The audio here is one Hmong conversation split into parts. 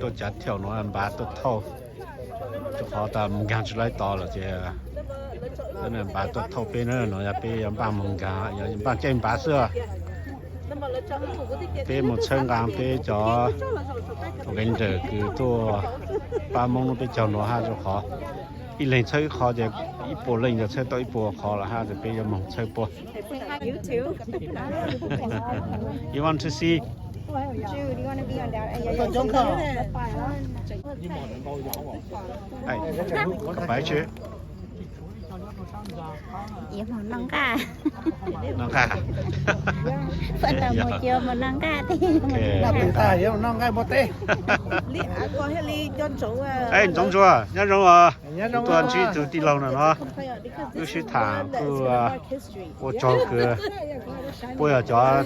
Tuaj cav thiaum no npav tuaj thauj, rau qhov tas mus nkaag tsis laib tod lawm ces npav tuaj thauj peb na, no yog peb yuav npaj mus nkaag, yuav npaj caij npav xwb. Peb mus txhawb nqa peb cov vendor kws tuaj pab Hmoob nub peb caug no hab, rau qhov ib leeg txhawb ib qho ces ib puas leej ntawd txhawb tau ib puas qho lawm hab, ces peb yuav moog txhawb puab. You want to see? Yuav mus noj nqaj. Noj nqaj. Puab tau mus cuag mus noj nqaj tiag. Noj nqaj yuav noj nqaj npua teb. Ntxoov Ntsuag, nyob zoo os. Tuaj ntsib tug tij laug no no, wb sib tham kuj ua tsaug kawg. Puab yog cov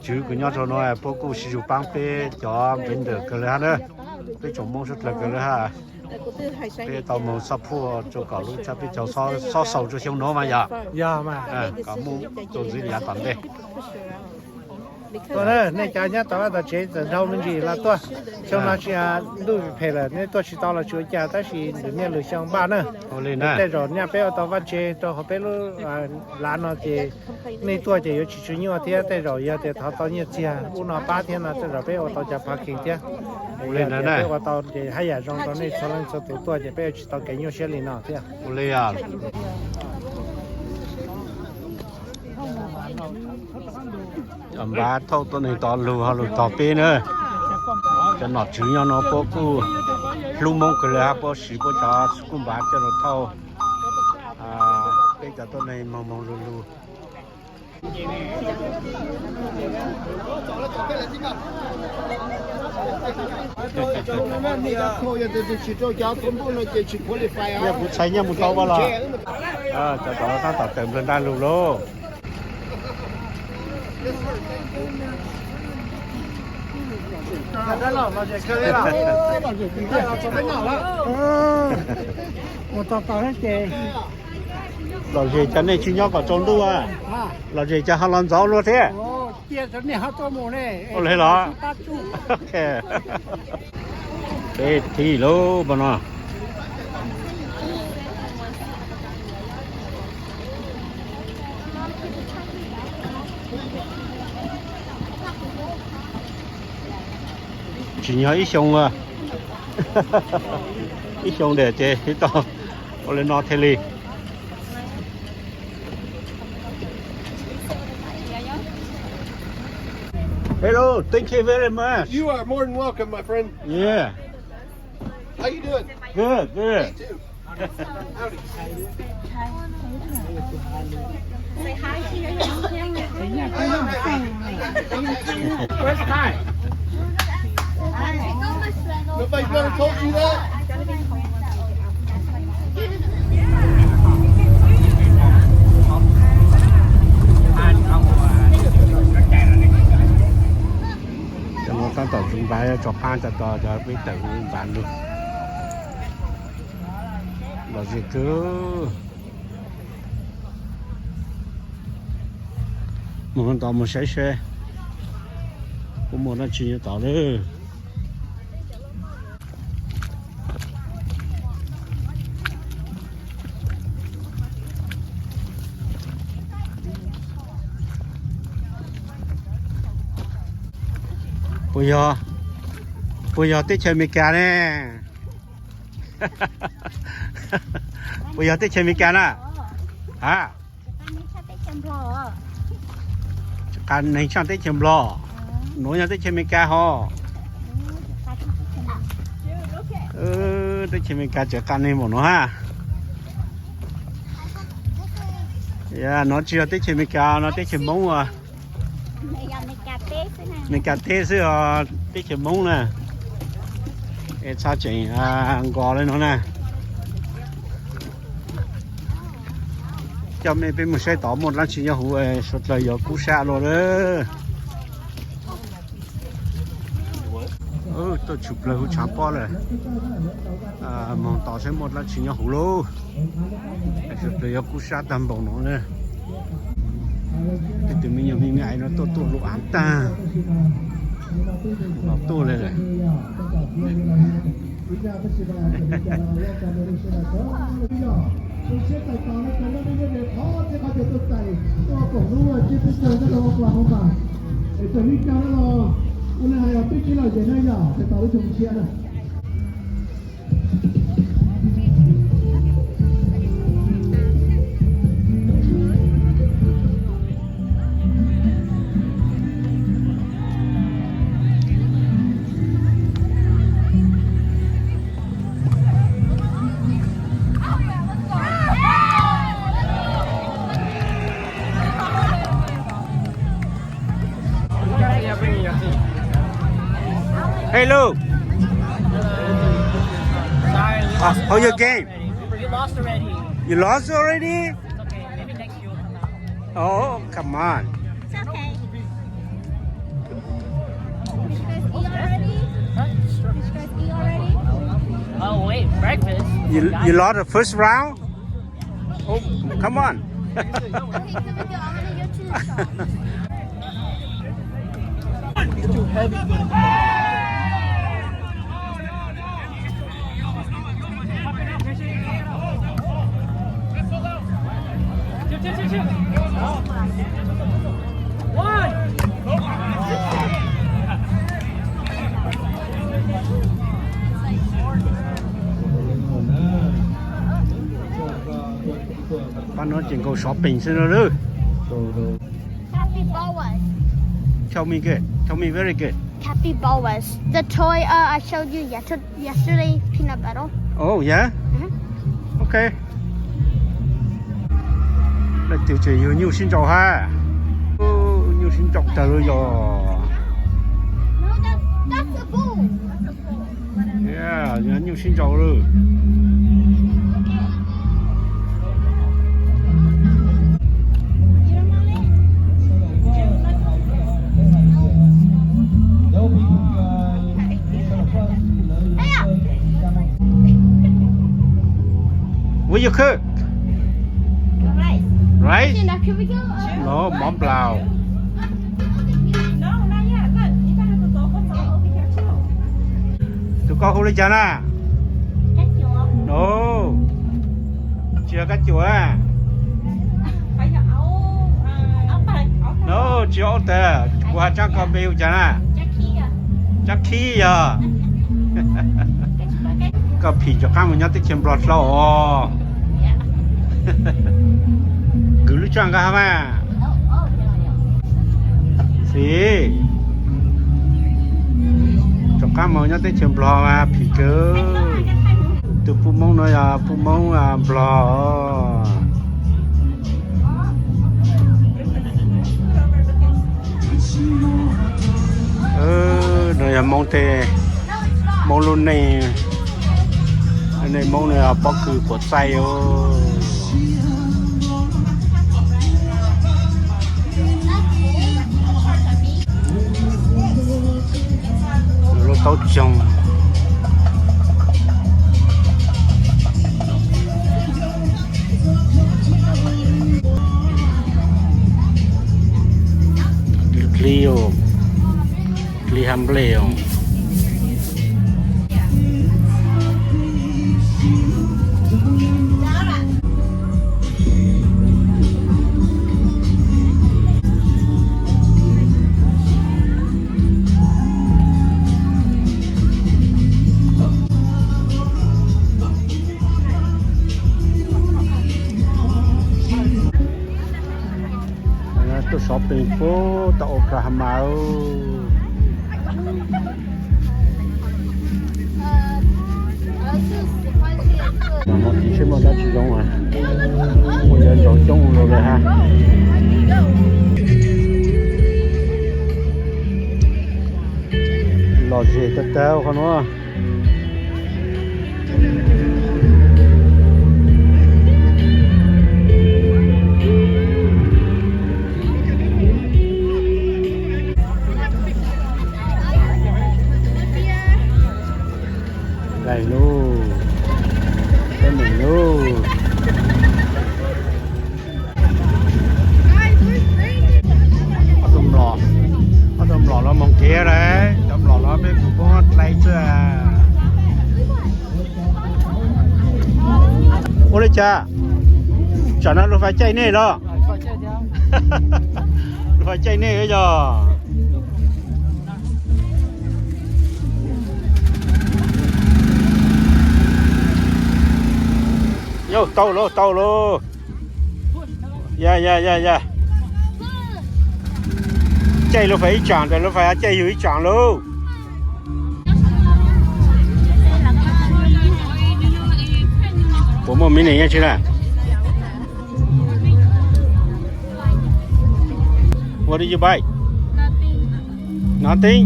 tswv kws nyob rau no, puab kuj sib zug paab peb cov vendor kawg le hab na. Peb tsoom Moob suav dlawg kawg le hab. Peb tau moog xob phuaj rua kom lub tsab peb caug xob xaus rua xyoo nuav mas yog, kom Moob tau ntxiv li yav tom ntej. Tuaj na, nej cov nyob tom vaj tom tsev txawm nraug me ntsis los tuaj. Xyoo no tsis, ntuj phem lawm, nej tuaj tsis tau los tsis ua cas, tab sis lwm niaj lwm xyoo npaj na. Tej zaum nyaj peb ua tau vaj tse rau hauv peb lub lav no ces nej tuaj ces yuav tsis tsw nyuaj thiab, tej zaum yog tias thov tau nyiaj txiag ub no pab thiab no tej zaum peb ua tau cov parking thiab. Peb ua tau ces haj yam zoo rau nej txhua leej txhua tus tuaj ces peb yuav tsis tau kev nyuaj siab li no thiab. Cov npav thauj tuab neeg tod lug ho lug tog peb na. Cov nom tswv nyob no puab kuj hlub Moob kawg le hab, puab siv puab cov skuj npav coj lug thauj peb cov tuab neeg moog moog lug lug. Yog kuv txhais nyiaj mus tau ua los, cov tom tab tom tawm nplawg ntaj lug lauj. Lom zem cas nej tsis nyob kom tsaus ntuj, lom zem cas ho los ntxov luag thiab. Ua li los. Peb thib lauj, pab no. Tsim nyog ib xyoo, ib xyoo ntawm ces tau ua li no thiaj li. Hello, thank you very much. You are more than welcome, my friend. Yeah. How you doing? Good, good. Me too. Howdy. First time. Nobody's never told you that? Cov no tab tom zug npav, tso qaab cov to cov peb tawm npav lug. Lom zem kawg. Moog tod moog saib seb puas muaj dlaab tsi nyob tod lawm. Puas yog, puas yog teb chaws Amelikas ne? Puas yog teb chaws Amelikas na? Ha? Tsis qha neeg tshaj teb chaws Nplog, nuav yog teb chaws Amelikas hos. Teb chaws Amelikas tseem qha neeg npaum nuav hab. Nuav tsis yog teb chaws Amelikas, nuav teb chaws Moob. Amelikas teb xwb os, teb chaws Moob na. Es txhob tseem nkos le nuav na. Coj mej peb mus saib tod muaj dlaab tsi nyob huv, suav dlawg yuav kub sab luaj lawm. Tuaj tshwm plawg huv tshav pob lawm. Moog tod saib muaj dlaab tsi nyob huv lauj. Suav dlawg yuav kub sab tag npaum no na. Tej tug me nyuam me me aiv no tuaj tuaj lug av tag. Los tuaj li lawm. Hello. Sorry, we lost. Uh, how your game? You lost already? You lost already? It's okay. Maybe next year we'll come out. Oh, come on. It's okay. Did you guys eat already? Huh? Did you guys eat already? Oh, wait, breakfast? You, you lost the first round? Oh, come on. Okay, so we go. I'm gonna go to the shop. Too heavy. Pab no ces nkaus shopping xwb no lawm. Capybaras. Tell me good. Tell me very good. Capybaras. The toy uh, I showed you yesterday, yesterday, peanut butter. Oh, yeah? Mm-hmm. Okay. Leej twg tseem yug nyuj sib nraus hab? Nyuj sib nraus tag lawm yog. No, that's, that's a bull. Yeah, nyuj sib nraus lawm. What you cook? Rice? No, mov nplaum. Tus koj hu li cas na? No, tsis yog kab cuam. No, tsis yog ob tag, kuv has tsab koj npe hu cas na? Tsab Khib yog. Koj phim rov qab mus nyob teb chaws Nplog dlhau os. Kwv lub tsaj nqa mas. Xis, rov qab mus nyob teb chaws Nplog mas phim kawg. Tus puj Moob no yog puj Moob Nplog. No yog Hmoob tej, Hmoob lub neej, nej Hmoob no pob kws quav txaij os. Lub taub tsoog. Dlib, dlib hab nplej os. Tuaj shopping puag tom Oklahoma. Mus tim seb muaj dab tsi zoo, ua ntawd ntsoov coob los lawm hab. Lom zem tag tag qhov nuav. Daim lug, peb meem lug. Ob tug mlom, ob tug mlom los moog kev lawm. Cas, tsam no luag fais caij nej los? Luag fais caij nej yog. Yog tau lauj, tau lauj. Ya ya ya ya. Caij luag fais ib tsam ntawm luag fais caij yus ib tsam lauj. Puas muaj miv nees nyob tsis na? What did you buy? Nothing?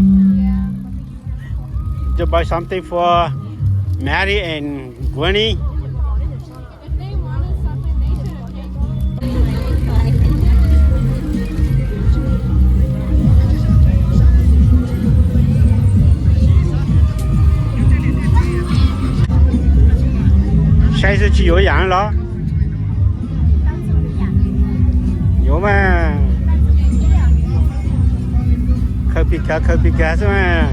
Just buy something for Maddie and Gwenny. Saib xwb tsis yuav yam los? Yuav mas. Khaws pis kav, khaws pis kav xwb mas.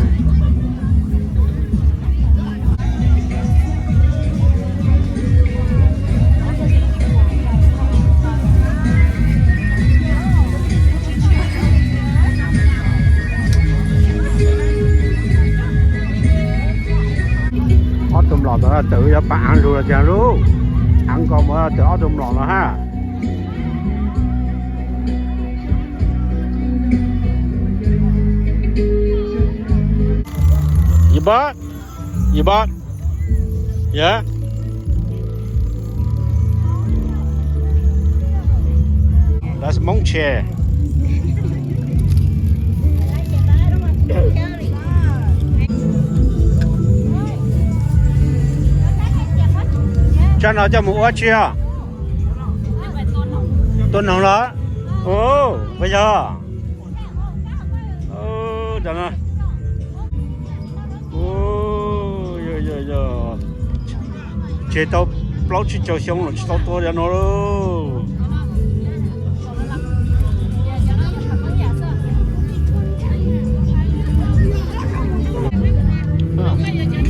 Ob tug mlom tom no tawm yog pab av lug los cas lauj. Av nkaus mus tawm ob tug mlom no hab. You bought? You bought? Yeah? That's Hmoob chair. Tsab no coj mus ua tsi os? Tua noog los? Ua yog. Tseg tau plaub tsib caug xyoo los tsis tau tua cov no lauj.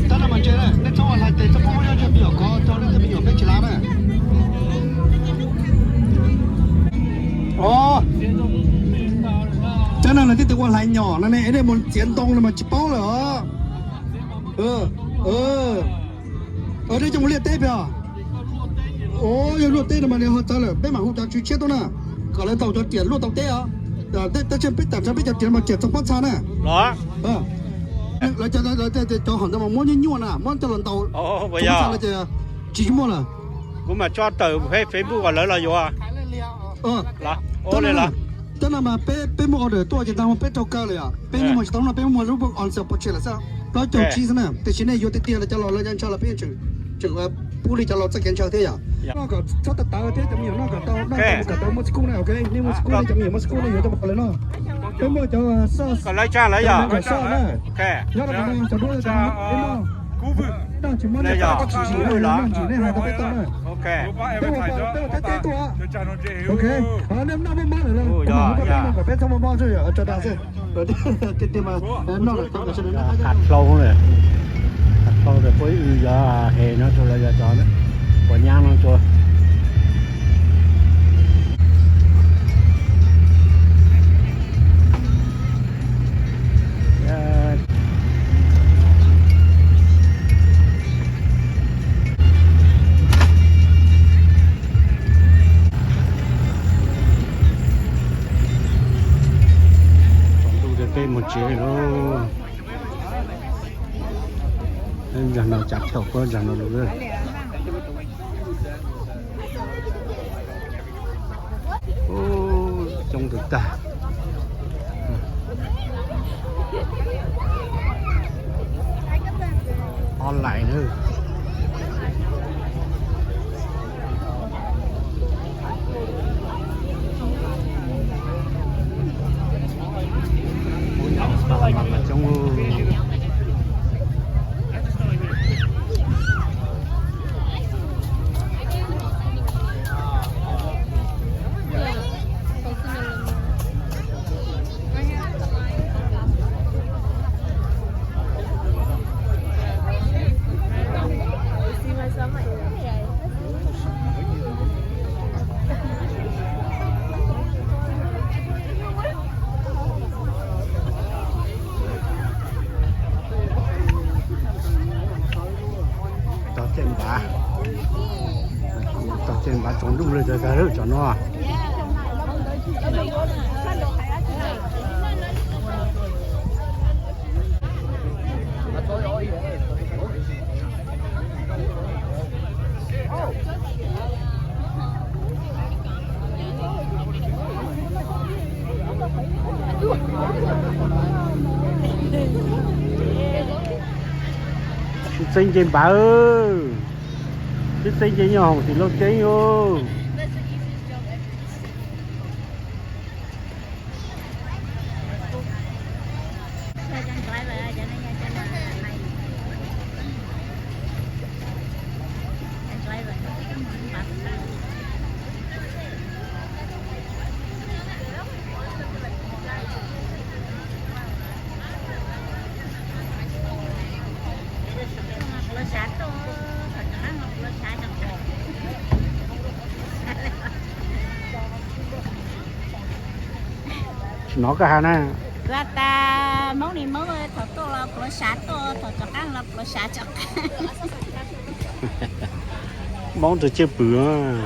Tab no mas ntshe nej txhob ua hlais tes txog phooj ywg, ntshe me nyuam kov rau nej tej me nyuam peb tsis lav na. Os, cov no lawv twb ua hlais nyom no ne, nej mus txiav ntoo no mas tsis paub lawm os. Nej coj mus liaj teb pem os. Yog luaj teb no mas nws ho txawv lawm, peb mam hu cov tswv tshiab tuaj na, kom lawv tau cov riam luaj tau teb os. Tab sis peb tam sim no peb cov riam mas riam txog pob txha na. Lawv cov hom ntawd mas muab nyuaj nyuaj na, muab coj los ntaus pob txha lawm ces tsis muaj lawm. Kuv mam tso tawm Facebook kom lawv los yuav. Cov no mas peb muaj order tuaj ces tag peb rau kaw lawm yom, peb muaj tsis tau no peb muaj lub on sale pos tseg lawm xwb, plaub caug tsib xwb na, tiam sis nej yuav tiag tiag los cov laus lawv ntshaw los peb yeej tseem pub li cov laus txoj kev ntshaw thiab yom. Noj kom txhob tawv tawv thiab cov me nyuam noj kom tau, noj kom tau muaj txiv kuj na, ok, nej muaj txiv kuj, nej cov me nyuam muaj txiv kuj nej yuav cov me nyuam noj. Peb muaj cov soj, cov soj na, nyob rau cov duab cov no peb noj, noj tsis muab nej tsis tsim, noj ntsim nej hais tau peb tau na. Peb ua, peb ua teb teb tuaj. Ok, nej noj mob mob lawm, peb noj kom peb txhob mob mob xwb, tso dag xwb. Tiag tiag mas noj lawm tau. Qhav dlhau na, qhav dlhau tas puab ib wb yog hem no tsuas los yog cov puas nyab no tsuas. Tsaus ntuj ces peb mus tsev lauj. Peb ntawm no tsav chaw, peb ntawm no lawm. Coob ntawd tag. Ob laim na. Coob. Tsaus ntuj li tag tag lawm tsam no. Txeeb nce npav, tib txeeb nce nyob hoom tim Looj Ceeb os. Tsis hnov koj has na. Kuv has tas Hmoob li Hmoob, thaum tuaj los pluav sav tuaj, thaum rov qab los pluav sav rov qab. Hmoob tus cwj pwm.